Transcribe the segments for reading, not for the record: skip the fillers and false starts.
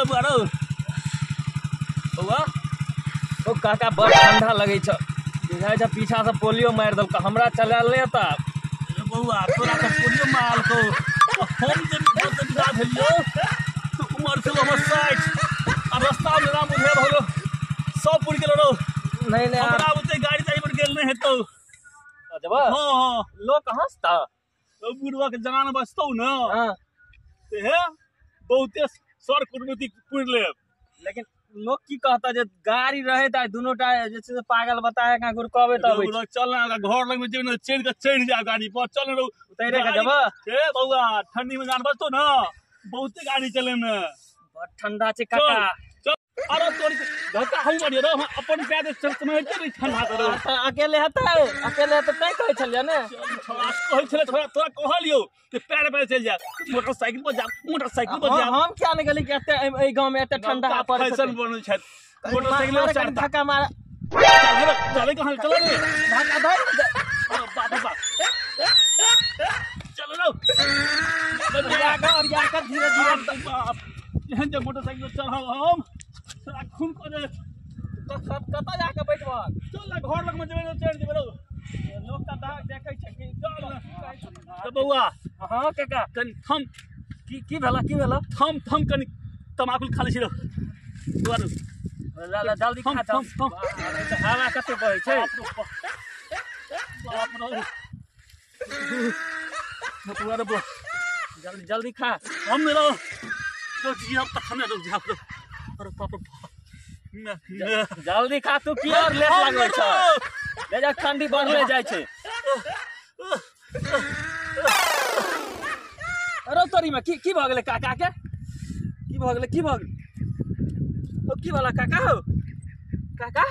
भेलो बुआ रौ? बौआ ओ काका बड़ ठंडा लगै छ, बुझाइ छ पीछा से पोलियो मारि देलकै, हमरा चलायल नहि एता। बौआ तोरा तऽ पोलियो मारलकौ, हम जे घर से विदा भेलियौ तऽ उमर छलौ हमर 60 आ रस्ता मे राम बुझे भऽ गेलौ सब पुरि गेलौ रौ। नहीं नहीं हमरा ओते गाड़ी ताड़ी पर गेल नहि हेतौ। जब हाँ हाँ लोक हंसता ओ बुढ़वा के जान बचतौ न। हाँ ते हे बहुते सर कुटमैती पुरि लेब। लेकिन लोग की कहता जे गाड़ी रहे त दुनू टा जे छै से पागल बताए का गुरकबे त अबै छै। चल ना घर लग में जेबे न चढ़ के चढ़ जा गाड़ी पर, चल न उतरे के जब। ए बौआ ठंडी में जान बचतौ न, बहुते गाड़ी चले में बड़ ठंडा छै काका। चल अरे तोर धक्का हम मारियो रे, हम अपन पैर से समझते नहीं ठंडा तो अकेले हेतै, अकेले हेतै तै कहै छलियै ने। छोड़ा कहै छलै छोड़ा तोरा कहलियौ कि पैर पैर चलि जा, मोटरसाइकिल पर जा, मोटरसाइकिल पर जा। हम क्या नहीं गेली कि एते एहि गांव में एते ठंडा पड़ै छै, फैशन बनल छै मोटरसाइकिल पर चढ़ धक्का मार चले कहां चले रे धक्का धर। अरे बाप रे बाप चलो रो और या कर धीरे धीरे बाप एहन जे मोटरसाइकिल चढ़ब हम साला खून कऽ देत। कतऽ जाके बैठबह? चल ना घर लग में जेबै तऽ चढ़ि जेबै रौ। लोक तऽ देखै छै कि चल ना। तऽ बौआ हाँ काका कनि थम। की की भेला की भेला? थम थम कनि तमाकुल खा लै छी रौ। बौआ रौ ला जल्दी खा। थम थम हवा कते बहै छै। बाप रौ बौआ रौ बौआ जल्दी जल्दी खा। हम नहि रौ जियब तखने रौ जाब रौ। अरे बाप रे जल्दी खा तू, की और लेट लागै छ? ले जा ठंडी बढ़ले जाइ छै। अरे तोरी में की की भऽ गेलै काका के? की भऽ गेलै की भऽ गेलै? ओ की भेला काका हौ? काका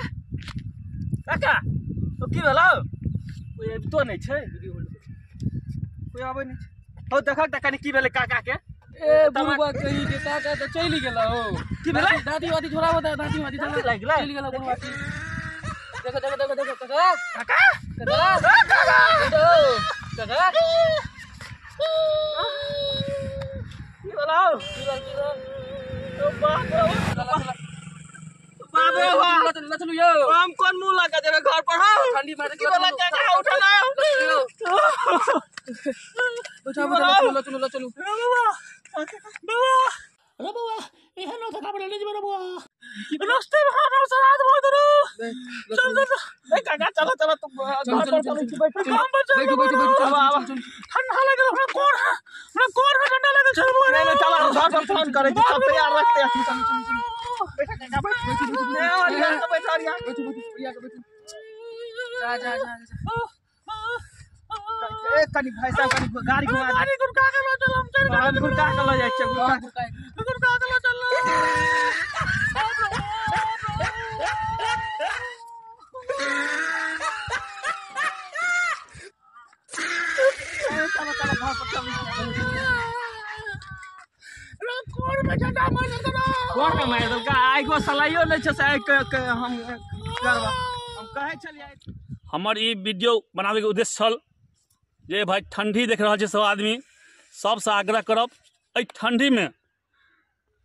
काका ओ की भेला हौ? कोइ अबितो नहि छै, कोइ आबै नहि छै। हौ देखक तऽ कनि की भेलै काका के। ए बुढ़वा कही के काका तऽ चलि गेल हौ। की भेलै? दादी वादी छोड़ाबो तऽ दादी वादी लागि गेलै, चलि गेल बुढ़वा की। देखो देखो देखो देखो काका काका काका काका की भेला हौ? की भेल की भेल? ओ बाप रे बाप रे बाप। चलू चलू यौ हम कोन मुँह लगा जेबै घर पर हौ? ठंडी मारे की भेला काका? उठा ना उठा चलू चलू चलू। बौआ बौआ अरे बौआ एहन धक्का पड़ल जेबै रे बौआ। रास्ते में हमरा से रात भर दरो। चल चल ए काका चलो चलो तुम घर पर चलो, बैठो बैठो बैठो बैठो। ठंडा लागल हमरा कोर, हमरा कोर में ठंडा लागल छै बौआ। नहीं नहीं चलो घर पर फोन करै छी, सब तैयार रखते हैं। चलो चलो चलो बैठो काका बैठो बैठो और यार तो बैठो और यार बैठो बैठो यार बैठो। जा जा जा ए कनि भाई साहब कनि गाड़ी घुमा दे। गाड़ी गुड़का के ल चल, हम चल हम गुड़का के ल जाइ छियै, गुड़का गुड़का के ल चल। चलो चलो घर पर चल। रे कोर में ठंडा मारि देलकै रे। कोर में मारि देलकै? आइ को सलाइयो नहि छै से आइ के हम करबा। हम कहै छलियै हमर ई वीडियो बनाबैके उद्देश्य छल जे भाई ठंडी देख रहल छै सब आदमी, सबसँ आग्रह करब एहि ठंडीमे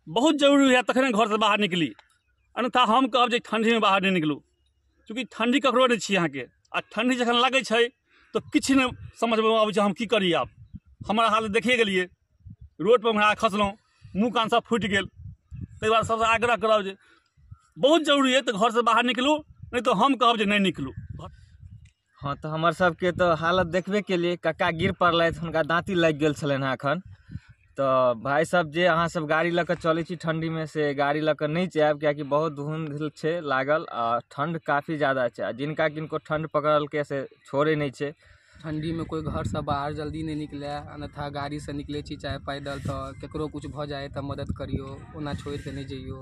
बहुत जरूरी है तखने घरसँ बाहर निकली, अन्यथा हम कहब जे ठंडीमे बाहर नहि निकलू। चूँकि ठंडी ककरो नहि छी अहाँके, आ ठंडी जखन लागै छै तऽ किछु नहि समझमे अबै छै हम की करी। आब हमरा हालत देखिए गेलियै, रोडपर हमरा खसलहुँ, मुँह कान सब फूटि गेल। ताहि दुआरे सबसँ आग्रह करब जे बहुत जरूरी है तऽ घरसँ बाहर निकलू, नहि तऽ हम कहब जे नहि निकलू। हाँ तऽ हमर सबके तऽ हालत देखबे केलियै, कक्का गिर पड़लथि, हुनका दाँती लागि गेल छलनि हेँ एखन। तऽ भाइ सब जे अहाँ सब गाड़ी लऽ कऽ चलै छी ठंडीमे से गाड़ी लऽ कऽ नहि जायब, कियाकि बहुत धुंध छै लागल आ ठंड काफी ज्यादा छै, आ जिनका किनको ठंड पकड़लकै से छोड़ै नहि छै। ठंडीमे कोइ घरसँ बाहर जल्दी नहि निकले, अन्यथा गाड़ीसँ निकलै छी चाहे पैदल, तऽ ककरो किछु भऽ जाइ तऽ मदद करियौ, ओना छोड़िकऽ नहि जइयौ।